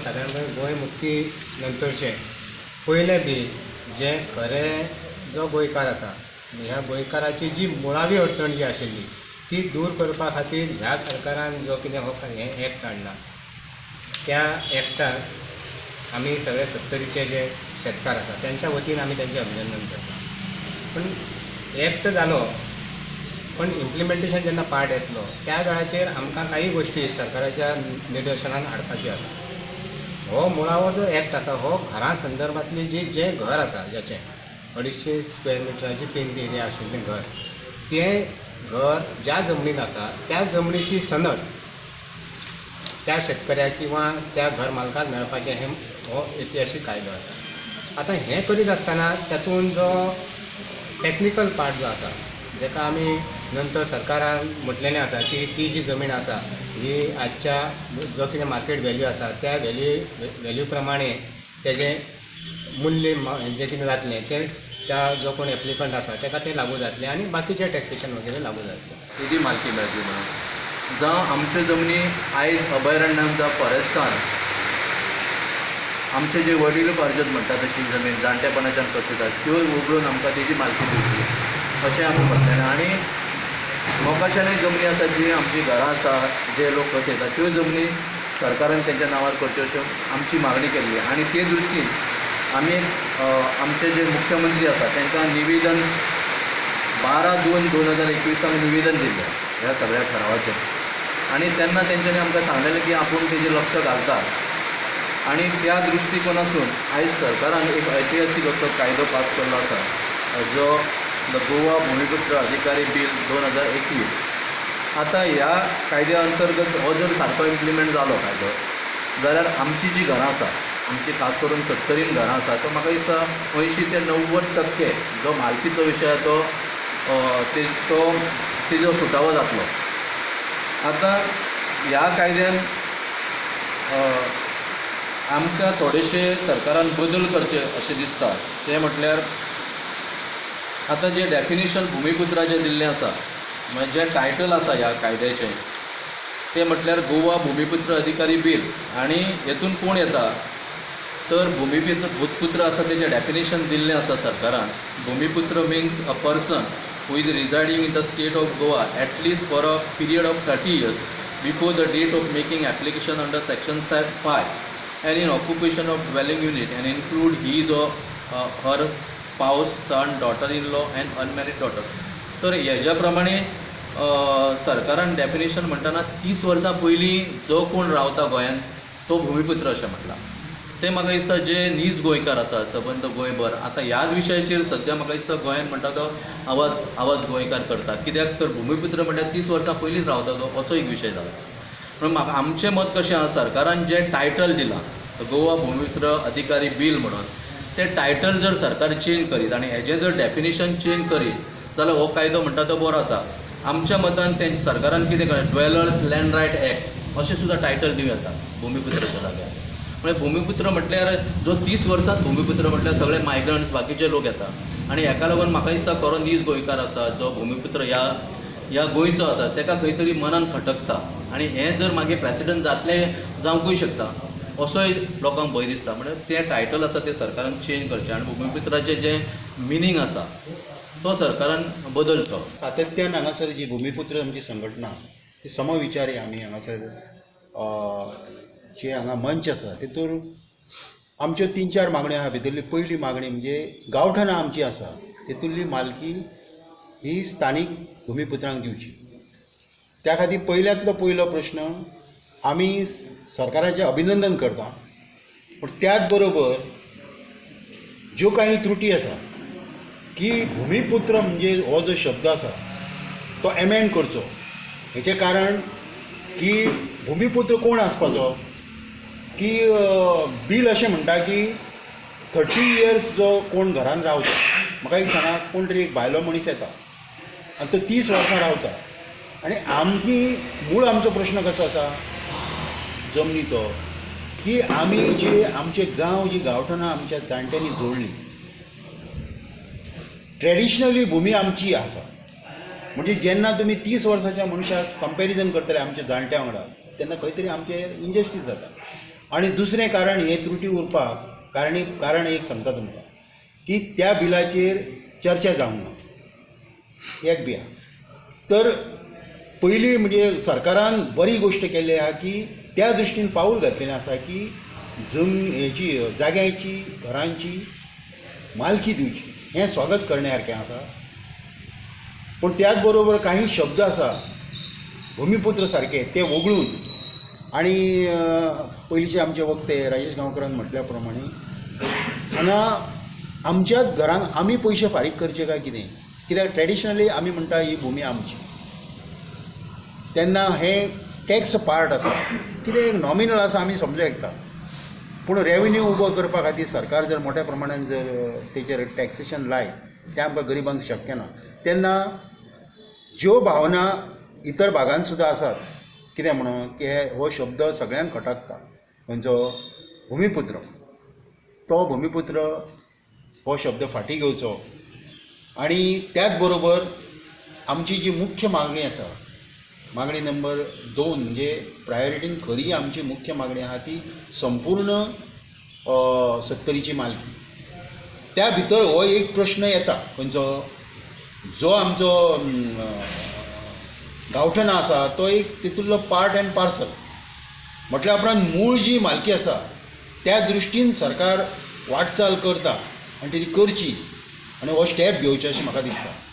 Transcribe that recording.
सादारणपणे गोंय मुक्ती नंतरचें पयलें बील जें खरें जो गोंयकार आसा ह्या गोंयकाराची जी मुळावी अडचण जी आशिल्ली ती दूर करपा खातीर ह्या सरकारान जो कितें हो हें एक्ट हाडला त्या एक्टाक आमी सगळे सत्तरीचे जे शेतकार आसा त्यांच्या वतीन आमी तेंचें अभिनंदन करता. पूण एक्ट जालो पण इम्प्लिमेंटेशन जेन्ना पार्ट येतलो त्या वेळाचेर आमकां काही गोश्टी सरकाराच्या निदर्शनान हाडपाच्यो आसा. हो मुळावो जो एक्ट आसा हो घरा संदर्भातली जी जें घर आसा ज्याचें 250 स्क्वेअर मिटराची प्लिंथ एरिया आशिल्लें घर, तें घर ज्या जमनीन आसा त्या जमनीची सनद त्या शेतकऱ्याक किंवा त्या घर मालकाक मेळपाचें हें हो इतिहासीक कायदो आसा. आतां हें करीत आसतना तातूंत जो टॅक्निकल पार्ट जो आसा जेका आमी नंतर सरकारान म्हटलेलें आसा की ती जी जमीन आसा ही आजच्या जो कितें मार्केट व्हॅल्यू आसा त्या व्हॅल्यू प्रमाणे तेजें मूल्य जें कितें जातलें तें त्या जो कोण एप्लिकंट आसा ताका तें लागू जातलें आनी बाकीचें टॅक्सेशन वगैरे लागू जातलें. तेजी मालकी मेळटली म्हणून जावं आमच्यो जमनी आयज अभयारण्यान जावं फॉरेस्टान आमचे जे वडील पार्जत म्हणटा तशी जमीन जाणटेपणाच्यान कसयतात त्यो उगडून आमकां तेजी मालकी दिवची अशें आमी म्हटलेलें. आनी मोकाशानूय जमनी आसा जी आमची घरां आसा जे लोक कसयतात त्यो जमनी सरकारान तेंच्या नांवार करच्यो अश्यो आमची मागणी केल्ली. आनी ते दृश्टीन आमी आमचे जे मुख्यमंत्री आसा तांकां निवेदन 12/2/2021 निवेदन दिल्लें ह्या सगळ्या ठरावाचेर. आनी तेन्ना तेंच्यांनी आमकां सांगलेलें की आपूण तेजेर लक्ष घालता आनी त्या दृश्टिकोनासून आयज सरकारान एक ऐतिहासीक असो कायदो पास केल्लो आसा जो the Goa Bhumiputra अधिकारी बील 2021. आतां ह्या कायद्या अंतर्गत हो जर सारको इम्प्लिमेंट जालो कायदो जाल्यार आमची जी घरां आसा आमची खास करून सत्तरीन घरां आसा तो म्हाका दिसता 80 ते 90% जो मालकीचो विशय आसा तो तेजो सुटावो जातलो. आतां ह्या कायद्यान आमकां थोडेशे सरकारान बदल करचे अशें दिसता. तें म्हटल्यार आतां जें डेफिनेशन भुमिपुत्राचें दिल्लें आसा म्हणजे जें टायटल आसा ह्या कायद्याचें तें म्हटल्यार गोवा भुमिपुत्र अधिकारी बील. आनी हेतून कोण येता तर भूमिपुत्र आसा तेजें डेफिनेशन दिल्लें आसा सरकारान. Bhumiputra means a person who is residing in the state of Goa at least for a period of 30 years before the date of making application under section 5 and in occupation of dwelling unit and include his or her spouse, son, daughter-in-law and unmarried daughter. तर हेज्या प्रमाणे सरकारान definition म्हणटना 30 वर्सां पयलीं जो कोण रावता गोंयांत तो भुमिपुत्र अशें म्हटलां. तें म्हाका दिसता जे नीज गोंयकार आसा सबंद गोंयभर आतां ह्याच विशयाचेर सद्या म्हाका दिसता गोंयांत म्हणटा तो आवाज गोंयकार करता. कित्याक तर भुमिपुत्र म्हणल्यार 30 वर्सां पयलींच रावता तो असो एक विशय जाला. पूण म्हाका आमचें मत कशें आसा सरकारान जें टायटल दिलां गोवा भुमिपुत्र अधिकारी बील म्हणून तें टायटल जर सरकार चेंज करीत आनी हेजें जर डेफिनेशन चेंज करीत जाल्यार हो कायदो म्हणटा तो बरो आसा. आमच्या मतान तें सरकारान कितें करता ड्वेलर्स लँड रायट एक्ट अशें सुद्दां टायटल दिवं येता भुमिपुत्राच्या जाग्यार. म्हणजे भुमिपुत्र म्हटल्यार जो 30 वर्सांत भुमिपुत्र म्हटल्यार सगळे मायग्रंट्स बाकीचे लोक येता आनी हेका लागून म्हाका दिसता खरो नीज गोंयकार आसा जो भुमिपुत्र ह्या गोंयचो आसा तेका खंय तरी मनान खटकता आनी हें जर मागीर प्रेसिडंट जातलें जावंकूय शकता असोय लोकांक भंय दिसता. म्हणजे तें टायटल आसा तें सरकारान चेंज करचें आनी भुमिपुत्राचें जें मिनींग आसा तो सरकारान बदलचो. सातत्यान हांगासर जी भुमिपुत्र आमची संघटना ती समविचारी आमी हांगासर जे हांगा मंच आसा तेतूर आमच्यो 3-4 मागण्यो आहा. भितरली पयली मागणी म्हणजे गांवठणां आमची आसा तेतूंतली मालकी ही स्थानीक भुमिपुत्रांक दिवची. त्या खातीर पयल्यांतलो पयलो प्रश्न आमी सरकाराचें अभिनंदन करता, पूण त्याच बरोबर ज्यो कांय त्रुटी आसा की भुमिपुत्र म्हणजे हो जो शब्द आसा तो एमेंड करचो. हेचें कारण की भुमिपुत्र कोण आसपाचो की बील अशें म्हणटा की 30 इयर्स जो कोण घरान रावता. म्हाका एक सांगा, कोण तरी एक बायलो मनीस येता आनी तो 30 वर्सां रावता आनी आमची मूळ आमचो प्रश्न कसो आसा जमनीचो की आमी जे आमचे गांव जी गांवठणां आमच्या जाणट्यांनी जोडली ट्रेडिशनली भुमी आमची आसा. म्हणजे जेन्ना तुमी 30 वर्साच्या मनशाक कंपॅरिजन करतले आमच्या जाणट्या वांगडा तेन्ना खंय तरी आमचें इनजस्टीस जाता. आनी दुसरें कारण हें त्रुटी उरपाक कारण एक सांगता तुमकां की त्या बिलाचेर चर्चा जावंक ना एक बी आहा. तर पयलीं म्हणजे सरकारान बरी गोश्ट केल्ली आहा की त्या दृश्टीन पावूल घातलेलें आसा की जमनी हेची जाग्यांची घरांची मालकी दिवची, हें स्वागत करण्या सारकें आसा. पूण त्याच बरोबर काही शब्द आसा भुमिपुत्र सारके ते वगळून आनी पयलींचे आमचे वक्ते राजेश गांवकरान म्हटल्या प्रमाणे हांगा आमच्याच घरांत आमी पयशे फारीक करचे काय कितें, कित्याक ट्रेडिशनली आमी म्हणटा ही भूमी आमची, तेन्ना हे टॅक्स पार्ट आसा कितें एक नॉमिनल आसा आमी समजूं शकता. पूण रेवेन्यू उबो करपा खातीर सरकार जर मोठ्या प्रमाणान जर तेचेर टॅक्सेशन लायत तें आमकां गरिबांक शक्य ना. तेन्ना ज्यो भावना इतर भागांत सुद्दां आसात कितें म्हणून की हो शब्द सगळ्यांक खटकता खंयचो भुमिपुत्र, तो भुमिपुत्र हो शब्द फाटीं घेवचो. आनी त्याच बरोबर आमची जी मुख्य मागणी आसा, मागणी नंबर 2 म्हणजे प्रायोरिटीन खरी आमची मुख्य मागणी आहा ती संपूर्ण सत्तरीची मालकी. त्या भितर हो एक प्रश्न येता खंयचो जो आमचो गांवठण आसा तो एक तितूंतलो पार्ट एंड पार्सल म्हटल्या उपरांत मूळ जी मालकी आसा त्या दृश्टीन सरकार वाटचाल करता आनी ती करची आनी हो स्टेप घेवचे अशें म्हाका दिसता.